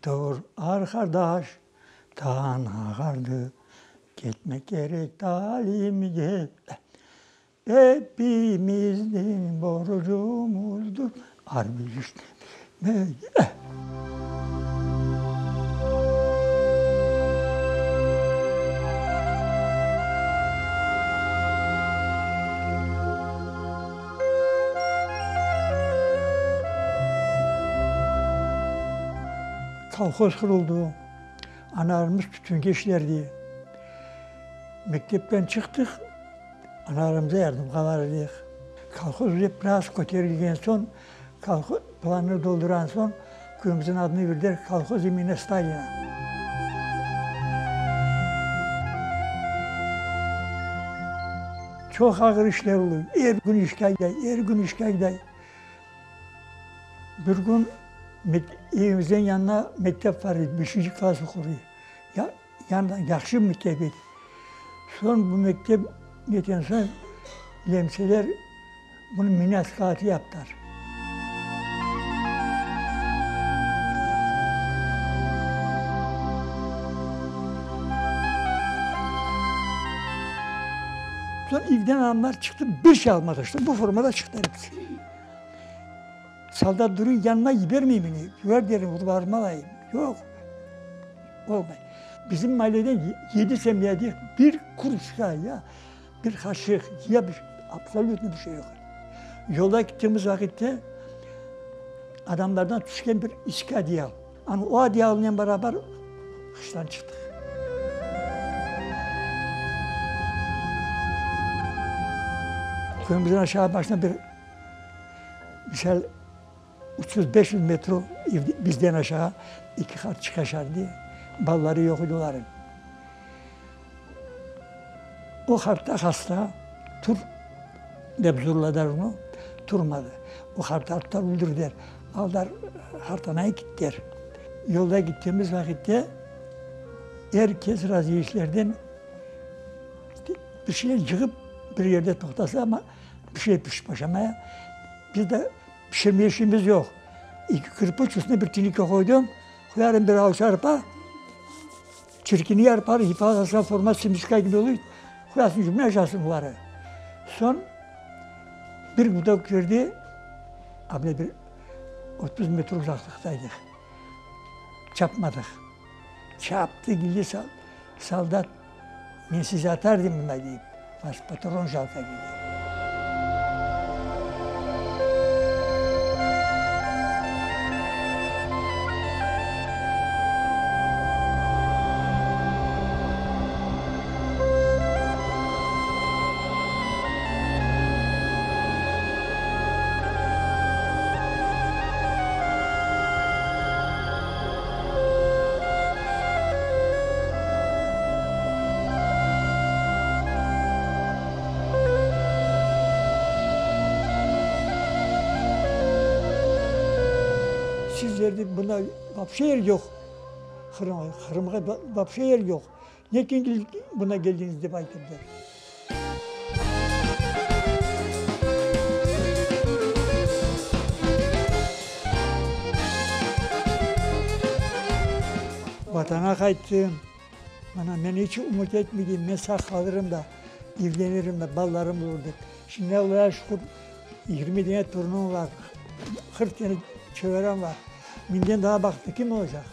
Tur, arqadaş, tañ ağardı, Ketmek kerek talimge. Epimizniñ borcumuzdır Arbiy işni bilmege. Kolhoz quruldı, analarımız tütünge işlerdi. Mektepten çıqtıq, analarımıza yardımğa barardıq. Kolhoz biraz köterilgen soñ, kolhoz planını dolduran soñ, köyümizniñ adını berdiler Kolhoz imeni Stalina. Çoq ağır işler oldı. Er kün işke giday, er kün işke giday. Bir kün evimizden yanına mektep bar edi, beşinci klass oqur edi. Yanında yahşı mektep edi. Soñ bu mektep neten soñ lemseler bunı mina sklatı yaptılar. Soñ evden adamlar çıqtı, bir şey almadı, işte bu formada çıqtılar episi. Soldat duruy, yanına yibermey meni, yuvar derim, urbalarımı alayım. Yoq, olmay. Bizim maalleden yedi semya bir kuruşka ya bir qaşıq, ya bir, absolütno bir şey yoq edi. Yolda kettiğimiz vaqitte adamlardan tüşken bir eski odeyal. Ana o odeyalnen beraber qıştan çıqtıq. Köyümizden aşağı başına bir misal 300-500 metr bizden aşağı eki qart yaşardı, balaları yoq edi olarıñ. O qartta hasta, tur, dep zorladılar onı, turmadı. O qartı attılar, öldürdiler. Aldılar, qartanaya kettiler. Yolda ketkenimiz vaqitte er kes razıyışlerden bir şeyler yığıp bir yerde toqtasa, amma bir şey pişip başlamaya. Biz de pişirmeye işimiz yoq. Eki kirpiç üstüne bir teneke qoydım, qoyarım bir avuç arpa. Çirkini yarpar, yıpalasa forma simiska kibi olur, qoyasıñ cümle aşasıñ buları. Soñ bir gudok berdi, a bile bir 30 metr uzaqlıqta edik. Çapmadıq. Çaptı keldi soldat, men sizi atar edim mında deyip, vaş patron jalka dedi. Sizlerde bunda vapşe yer yoq. Qırımğa, Qırımğa vapşe yer yoq. Ne içün buna keldiñiz dep aytırdılar. Vatana qayttım. Mana, men iç ümüt etmedim, men sağ qalırım da, evlenirim da, balalarım olur dep. Şimdi Allağa şükür, 20 dene torunım var, 40 dene çeberem var. Menden daa bahtlı kim olacaq?